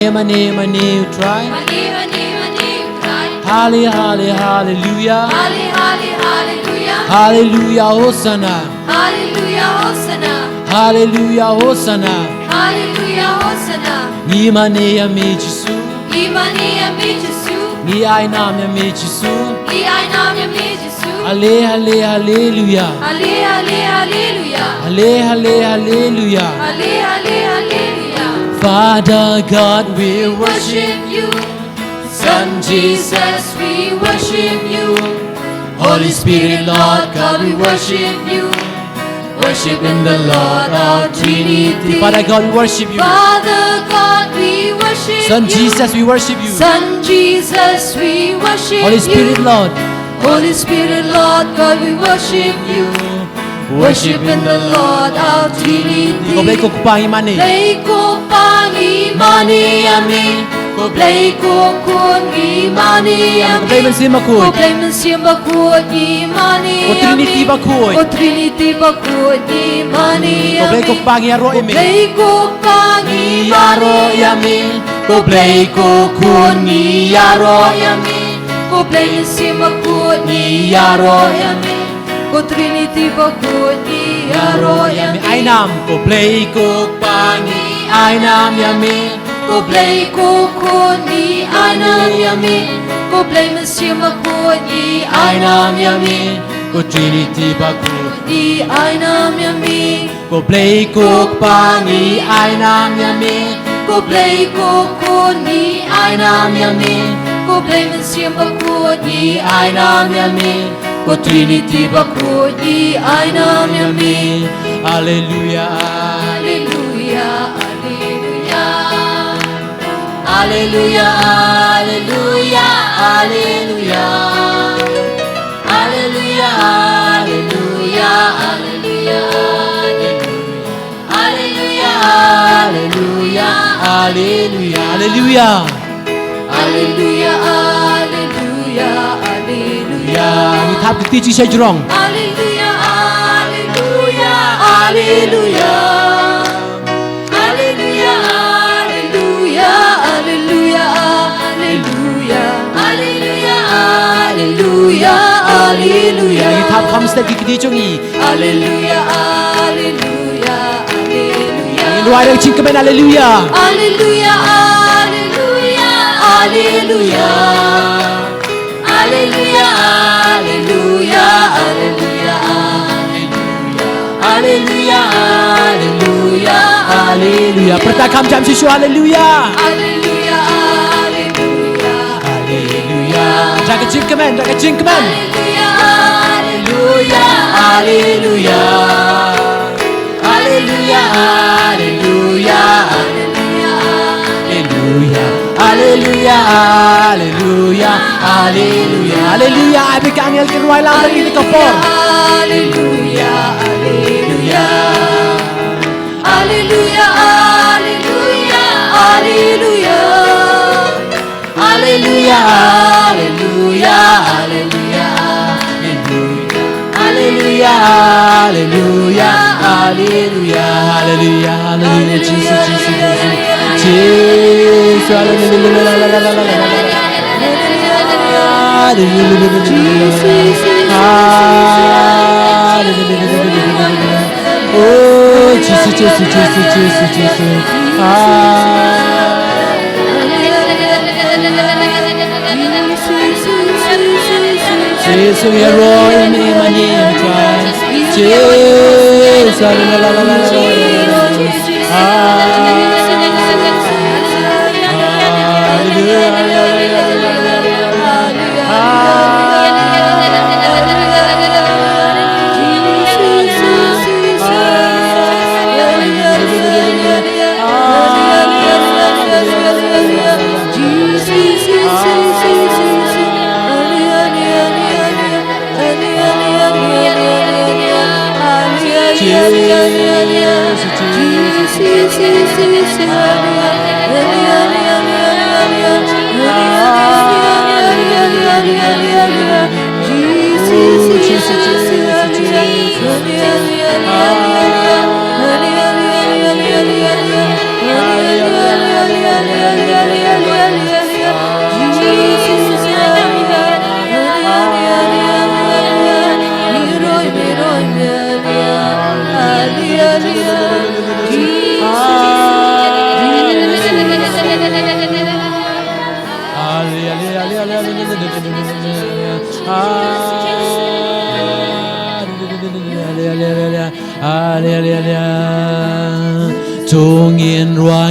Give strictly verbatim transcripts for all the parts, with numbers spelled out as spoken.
Mane, mane, mane, U Trai. Mane, mane, mane, U Trai. Hale, hale, haleluya. Hale, hale, haleluya. Haleluya, Hosana. Haleluya, Hosana. Haleluya, Hosana. Haleluya, Hosana. Ngi mane ïa me Jisu. Ngi mane ïa me Jisu. Ngi ai nam ïa me Jisu. Ngi ai nam ïa me Jisu. Ale, ale, haleluya. Ale, ale, haleluya. Ale, ale, haleluya. Ale, ale, haleluya. Father God, we worship you. Son Jesus, we worship you. Holy Spirit, Lord God, we worship you. Worship in the Lord, our Trinity. Father God, we worship you. Father God, we worship Son you. Jesus, we worship you. Son Jesus, we worship Holy you. Spirit, Lord. Holy Spirit, Lord God, we worship you. Worship in the Lord, our Trinity. Ko Blei ko Kpa ngi mane. Blei ko Kpa ngi mane ïa me. Ko Blei ko Khun ngi mane ïa me. Ko Blei Mynsiem Bakhuid. Ko Blei Mynsiem Bakhuid ngi mane ïa me. Ko Trinity Bakhuid. Ko Trinity Bakhuid ngi mane ïa me. Ko Blei ko Kpa ngi ïaroh ïa me. Ko Blei ko Kpa ngi ïaroh ïa me. Ko Blei ko Khun ngi ïaroh ïa me. Ko Blei Mynsiem Bakhuid ngi ïaroh ïa me. Ko Trinity Bakhuid ngi ïaroh ïa me. Ai nam. Ko Blei ko Kpa ngi ai nam ïa me. Ko Blei ko Khun ngi ai nam ïa me. Ko Blei Mynsiem Bakhuid ngi ai nam ïa me. Ko Trinity Bakhuid ngi ai nam ïa me. Ko Blei ko Kpa ngi ai nam ïa me. Ko Blei ko Khun ngi ai nam ïa me. Ko Blei Mynsiem Bakhuid ngi ai nam ïa me. Ko Trinity Bakhuid ngi ai nam ïa me. Haleluya. Haleluya, haleluya. Haleluya, haleluya, haleluya. Haleluya, haleluya, haleluya, haleluya. Haleluya, haleluya, haleluya. Haleluya. Haleluya, haleluya, haleluya. Ngi thap kti shi sha jrong. Haleluya, haleluya, haleluya. Haleluya, haleluya, haleluya, haleluya. Haleluya, haleluya, haleluya. Ngi thap kham step ki kti jong ngi. Haleluya, haleluya, haleluya. Ngi duwai da ka jingkmen, haleluya. Haleluya, haleluya, haleluya. Haleluya, haleluya, haleluya, haleluya. Haleluya, haleluya, haleluya. Pyrta kham jam shisha, haleluya. Haleluya, haleluya, haleluya. Da ka jingkmen, da ka jingkmen. Haleluya, haleluya, haleluya. Haleluya, haleluya, haleluya, haleluya, haleluya, haleluya, haleluya, haleluya. Ai ba ki angel kin rwai lang ha kane ka por. Haleluya, haleluya, haleluya, haleluya, haleluya. Haleluya, haleluya, haleluya, haleluya. Haleluya, haleluya, haleluya, haleluya, haleluya. Jisu, Jisu, Jisu. Jisu, haleluya. Haleluya. Haleluya. Oh, Jisu, Jisu, Jisu, Jisu, Jisu. Ah. Jisu, ïaroh ïa me mane, Jisu. Ah. Haleluya.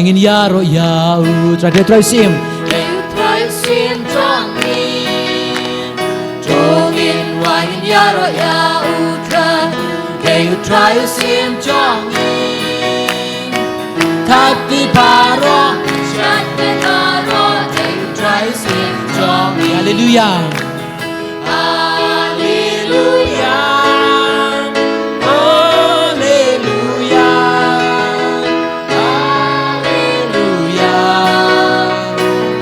Ngin ïaroh ïa u Trai, dei u Trai u Syiem. Dei u Trai u Syiem jong ngi. To ngin wai ngin ïaroh ïa u Trai. Dei u Trai u Syiem jong ngi. Thad kti baroh, shad kmen baroh, dei u Trai u Syiem jong ngi. Haleluia. Haleluia. Haleluia. Haleluia.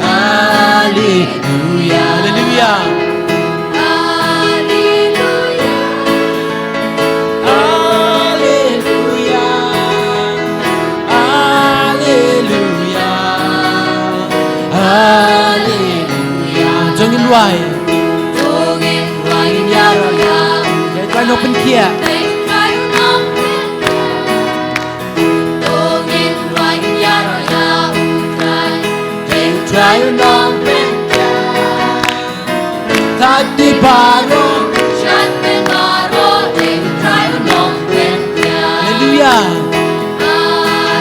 Haleluia. Haleluia. Haleluia. Haleluia. Haleluia. To ngin wai. To ngin wai ngin ïaroh ïa u Trai. Trai nongpynkhiah. Trai nongpynkhiah. To ngin wai ngin ïaroh ïa u Trai. Dei u Trai u nongpynkhiah. Thad kti baroh. Shad kmen baroh, dei u Trai u nongpynkhiah. Haleluia.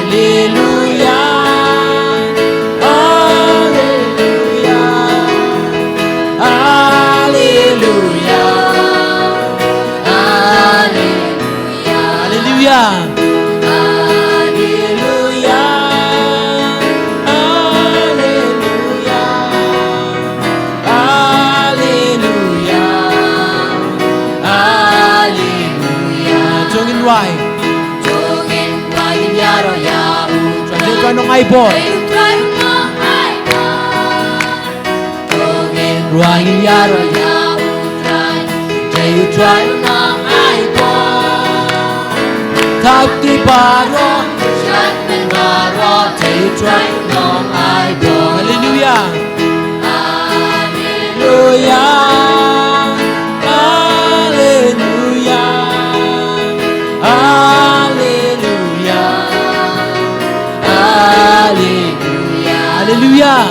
Haleluia. Haleluia. Haleluia. Haleluia. Haleluia. Haleluia. Haleluia. Haleluia. Haleluia. To ngin wai. To ngin wai ngin ïaroh ïa u Trai. Dei u Trai u nongaibor. Dei u Trai u nongaibor. To ngin wai ngin ïaroh ïa u Trai. Dei u Trai u nongaibor. Thad kti baroh. Shad kmen baroh, dei u Trai u nongaibor. Haleluia. Haleluia. Haleluia. Haleluia. Haleluia. Haleluia.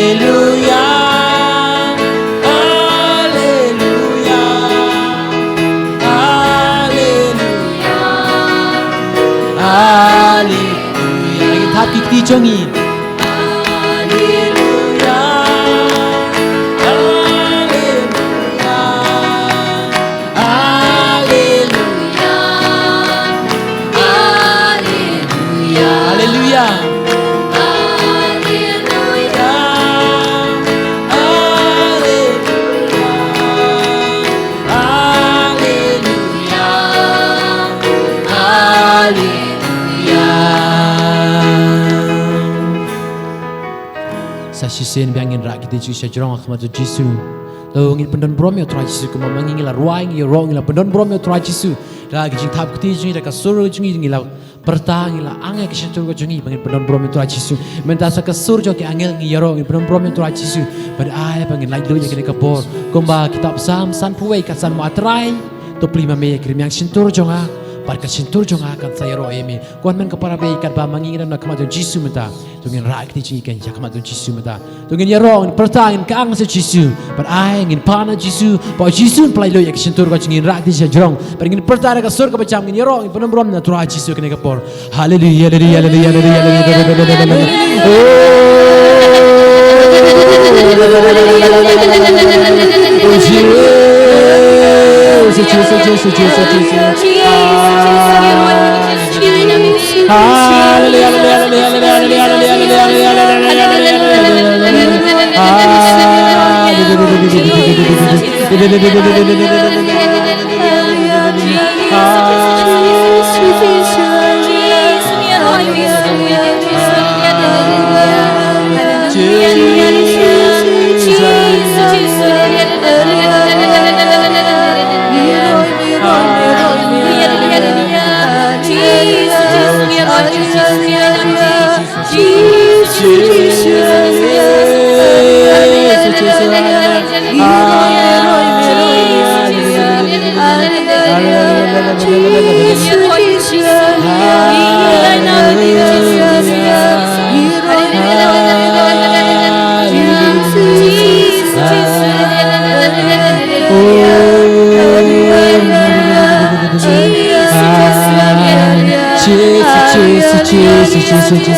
Haleluia. Haleluia. Haleluia. Haleluia. Ngi thap ki kti jong ngi. Haleluia. Haleluia. Haleluia. Haleluia. Haleluia. Haleluia. Haleluia. Haleluia. Sa shisien biang ngin rah kti jong ngi sha jrong ha khmat u Jisu. To ngin pyndon burom ïa u Trai Jisu kumba ma ngi ngi la rwai, ngi ïaroh, ngi la pyndon burom ïa u Trai Jisu. Da ki jingthap kti jong ngi, da ka sur jong ngi, ngi la pyrta, ngi la ang ïa ka shyntur ka jong ngi ba ngin pyndon burom ïa u Trai Jisu. Mynta sa ka sur jong ki angel ngi ïaroh, ngin pyndon burom ïa u Trai Jisu. Bad ai ba ngin laitluid ïa kane ka por. Kumba kitab Salm sanphew wei ka san, ma Trai, to plie ma me ïa ki rmiang shyntur jong nga, bad ka shyntur jong nga kan sa ïaroh ïa me. Ko Hynmen ko para baieit, katba ma ngi ngi don ha khmat jong u Jisu mynta, to ngin rah kti jong ngi kein sha khmat jong u Jisu mynta. To ngin ïaroh, ngin pyrta, ngin kyang sha u Jisu. Bad ai ngin pan ha u Jisu, ba u Jisu un plie lut ïa ka shyntur ka jong ngi. Ngin rah kti sha jrong, bad ngin pyrta da ka sur kaba jam, ngin ïaroh, ngin pyndon burom na u Trai Jisu kane ka por. Haleluia, haleluia, haleluia, haleluia, haleluia. Oh, Jisu, Jisu, Jisu, Jisu, Jisu. Haleluia, haleluia, haleluia.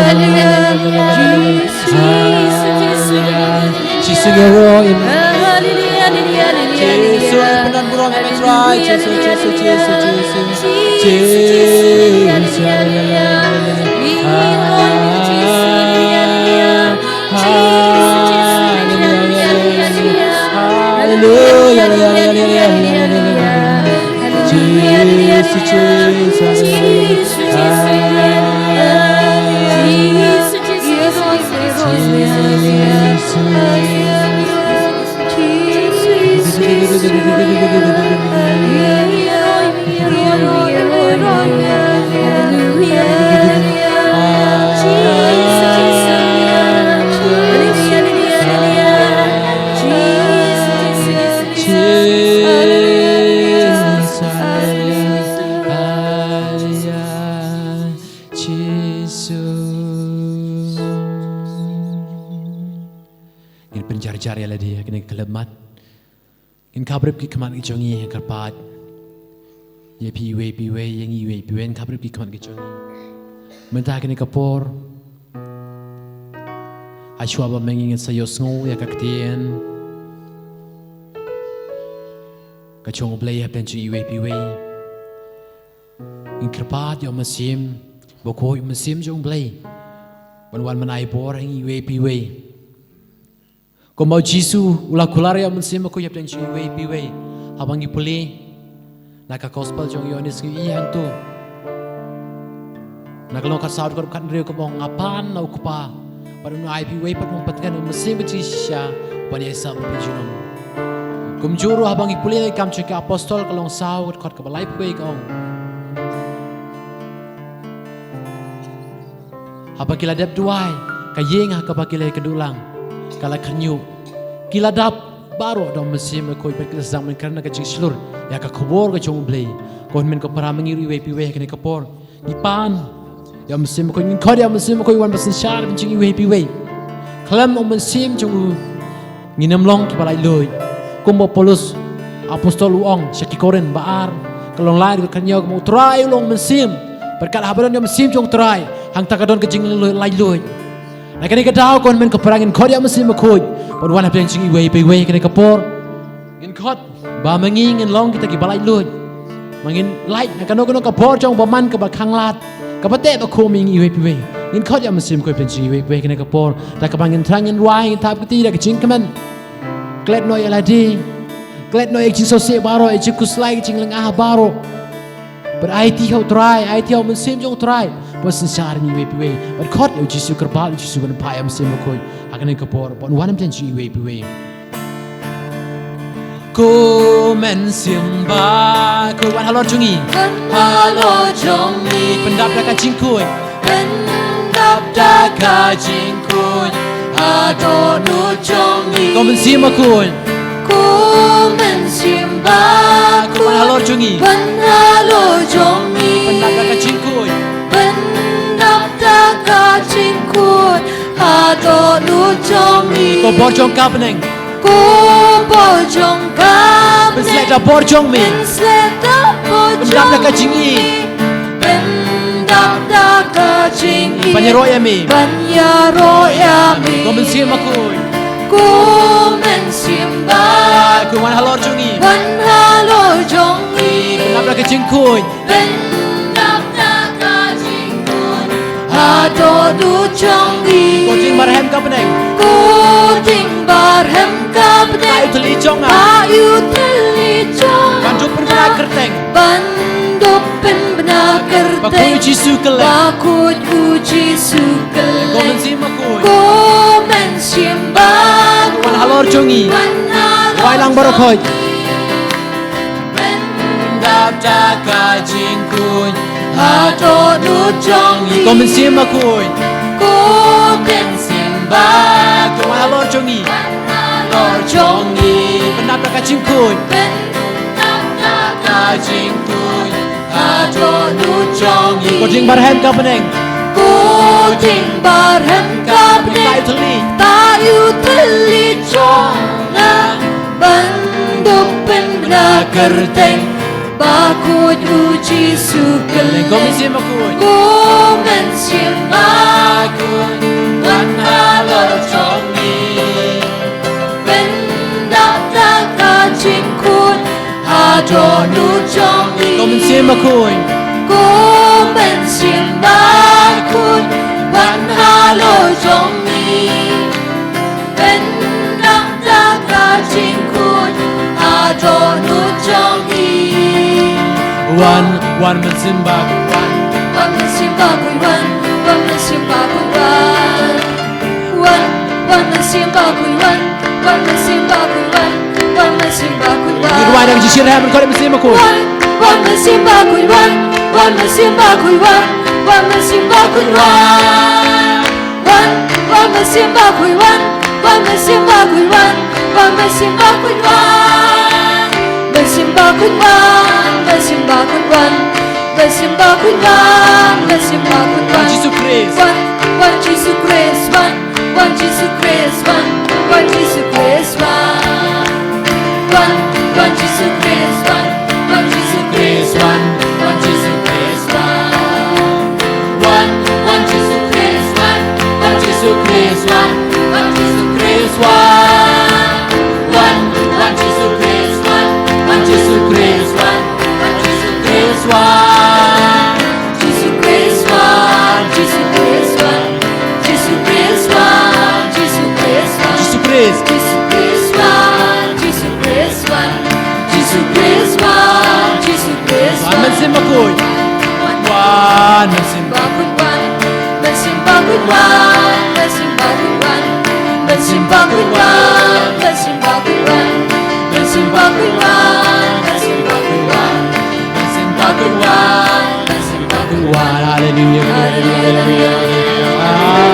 Haleluya, haleluya, haleluya. Jisu, Jisu, Jisu. Haleluya, haleluya, haleluya, haleluya. Jisu, pynban burom ïa me Trai. Jisu, Jisu, Jisu, Jisu. Jisu, Jisu, haleluya, haleluya. Haleluya, haleluya, haleluya. Haleluya, haleluya, haleluya. Jisu, Jisu, Jisu. Ngin pynjarjar ïa lade ha kane ka khyllipmat. Ngin khapbrip ki khmat ki jong ngi, kyrpad ïa phi iwei pa iwei, ïa ngi iwei pa iwei, ngin khapbrip ki khmat ki jong ngi. Mynta kane ka por, hashwa ba ma ngi ngin sa ïohsngew ïa ka ktien ka jong U Blei hapdeng jong ngi iwei pa iwei. Ngin kyrpad ïa U Mynsiem Bakhuid, U Mynsiem jong U Blei, ban wan ban ai bor ha ngi iwei pa iwei. Kumba U Jisu u la kular ïa U Mynsiem Bakhuid hapdeng jong ngi iwei pa iwei. Haba ngi pule na ka Gospel jong u Ïoannis ngi ïohi hangto, na ka lynnong khatsaw dkhot khathynriew, kumba u ong, nga pan na U Kpa, bad un ai phi iwei pat u nongpynkhiah, U Mynsiem Bajynshisha, ban ïaisah bad phi junom. Kumjuh ruh haba ngi pule na Ki Kam jong ki Apostol, ka lynnong saw, dkhot kaba laiphew wei, ka ong, haba ki la dep duwai, ka ïing ha kaba ki la ïakynduh lang ka la khynñiuh. Ki la dap baroh da U Mynsiem Bakhuid bad ki la sdang ban kren da ka jingshlur ïa ka khubor ka jong U Blei. Ko hynmen ko para, ma ngi ruh iwei pa iwei ha kane ka por ngi pan ïa U Mynsiem Bakhuid, ngin khot ïa U Mynsiem Bakhuid wan ban synshar bynta jong ngi iwei pa iwei. Khlem U Mynsiem jong u ngin ym long kiba laitluid. Kumba u Paulus Apostol u ong sha ki Korinth ba ar, ka lynnong lai, dkhot khathynñiew, kumba U Trai u long Mynsiem, bad kat haba don ïa U Mynsiem jong U Trai, hangta ka don ka jinglaitluid. Na kane ka daw ko hynmen ko para, ngin khot ïa U Mynsiem Bakhuid ban wan hapdeng jong ngi iwei pa iwei ha kane ka por. Ngin khot ba ma ngi ngin long kita kiba laitluid. Ma ngin lait na kano kano ka bor jong u bymman kaba khanglad, kaba teh ba khum ïa ngi iwei pa iwei. Ngin khot ïa U Mynsiem Bakhuid hapdeng jong ngi iwei pa iwei ha kane ka por. Da kaba ngin thrang, ngin rwai, ngin thap kti da ka jingkmen. Klet noh ïa lade. Klet noh ïa ka jingsngewsih baroh, ïa ka jingkhuslai, ka jinglyngngoh baroh. Bad aiti ha U Trai, aiti ha U Mynsiem jong U Trai ban synshar ïa ngi iwei pa iwei. Bad khot ïa U Jisu, kyrpad ïa U Jisu ban phah ïa U Mynsiem Bakhuid ha kane ka por ban wan hapdeng jong ngi iwei pa iwei. Ko Mynsiem Bakhuid, wan halor jong ngi. Wan halor jong ngi. Pyndap da ka jingkhuid. Pyndap da ka jingkhuid ha dohnud jong ngi. Ko Mynsiem Bakhuid. Ko Mynsiem Bakhuid. Wan halor jong ngi. Wan halor jong ngi. Pyndap da ka jingkhuid. Pyndap da ka jingkhuid ha dohnud jong ngi. Ko bor jong ka bneng. Ko bor jong ka bneng. Pynshlur da bor jong me. Pynshlur da bor jong me. Pyndap da ka jingïeit. Pyndap da ka jingïeit. Ban ïaroh ïa me. Ban ïaroh ïa me. Ko Mynsiem Bakhuid. Ko Mynsiem Bakhuid. Wan halor jong ngi. Wan halor jong ngi. Pyndap da ka jingkhuid. Pyndap da ka jingkhuid ha dohnud jong ngi. Ko Dieng barhem ka bneng. Ko Dieng barhem ka bneng. Pynïoh thylli jong nga. Pynïoh thylli jong nga. Ban dup pynbna kyrteng. Ban dup pynbna kyrteng. Ba khuid U Jisu kylleng. Ba khuid U Jisu kylleng. Ko Mynsiem Bakhuid. Ko Mynsiem Bakhuid. Wan halor jong ngi. Wan halor jong ngi. Wai lang baroh khoit. Pyndap da ka jingkhuid ha dohnud jong ngi. Ko Mynsiem Bakhuid. Ko Mynsiem Bakhuid. Wan halor jong ngi. Wan halor jong ngi. Pyndap da ka jingkhuid. Pyndap da ka jingkhuid ha dohnud jong ngi. Ko Dieng barhem ka bneng. Ko Dieng barhem ka bneng. Pynïoh thylli. Pynïoh thylli jong nga. Kyrteng bakhuid u Jisu kylli. Ko Mynsiem Bakhuid. Ko Mynsiem Bakhuid, wan halor jong ngi. Pyndap da ka jingkhuid hadien u jong ngi. Ko Mynsiem Bakhuid. Ko Mynsiem Bakhuid, wan halor jong ngi. Pyndap da ka jingkhuid hadien u jong ngi. Wan, wan Mynsiem Bakhuid wan. Wan Mynsiem Bakhuid wan, wan Mynsiem Bakhuid wan. Wan, wan Mynsiem Bakhuid wan, wan Mynsiem Bakhuid wan, wan Mynsiem Bakhuid wan. Ngin wan da ka jingshitrhem, khot ïa u Mynsiem Bakhuid. Wan, wan Mynsiem Bakhuid wan, wan Mynsiem Bakhuid wan, wan Mynsiem Bakhuid wan. Wan, wan Mynsiem Bakhuid wan, wan Mynsiem Bakhuid wan, wan Mynsiem Bakhuid wan. Mynsiem Bakhuid wan, Mynsiem Bakhuid wan, Mynsiem Bakhuid wan, Mynsiem Bakhuid wan. Wan Jisu Khrist. Wan, wan Jisu Khrist wan, wan Jisu Khrist wan, wan Jisu Khrist wan. Wan, wan Jisu Khrist wan, wan Jisu Khrist wan, wan Jisu Khrist wan. Wan, wan Jisu Khrist wan, wan Jisu Khrist wan, wan Jisu Khrist wan. Wan, wan Jisu Khrist wan, wan Jisu Khrist wan, wan Jisu Khrist wan. Jisu Khrist wan, Jisu Khrist wan, Jisu Khrist wan, Jisu Khrist wan. Jisu Khrist. Jisu Khrist wan, Jisu Khrist wan, Jisu Khrist wan, Jisu Khrist wan. Wan Mynsiem Bakhuid. Wan Mynsiem Bakhuid wan, Mynsiem Bakhuid wan, Mynsiem Bakhuid wan, Mynsiem Bakhuid wan, Mynsiem Bakhuid wan, Mynsiem Bakhuid wan, Mynsiem Bakhuid wan, Mynsiem Bakhuid wan, Mynsiem Bakhuid wan. Hallelujah, hallelujah, hallelujah.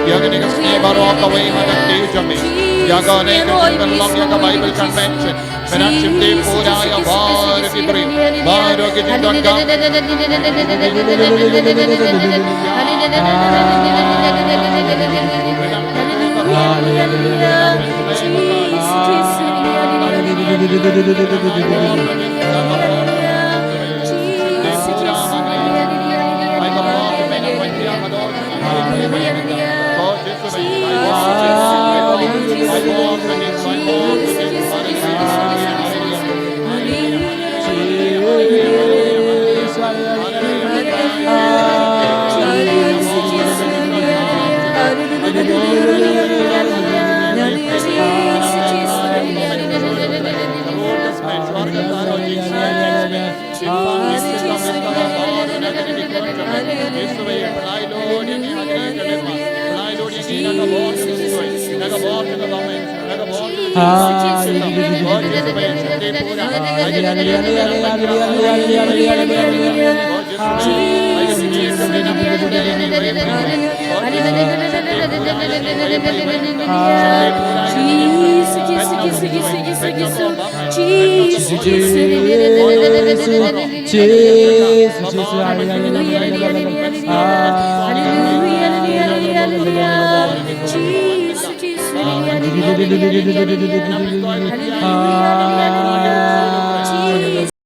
Ïa kane ka sngi baroh kawei ha ka kti jong me. Ïa kane ka jingpynlong ïa ka Bible Convention. Mynta shim te pura ïa baroh ki briew, baroh ki jingdonkam.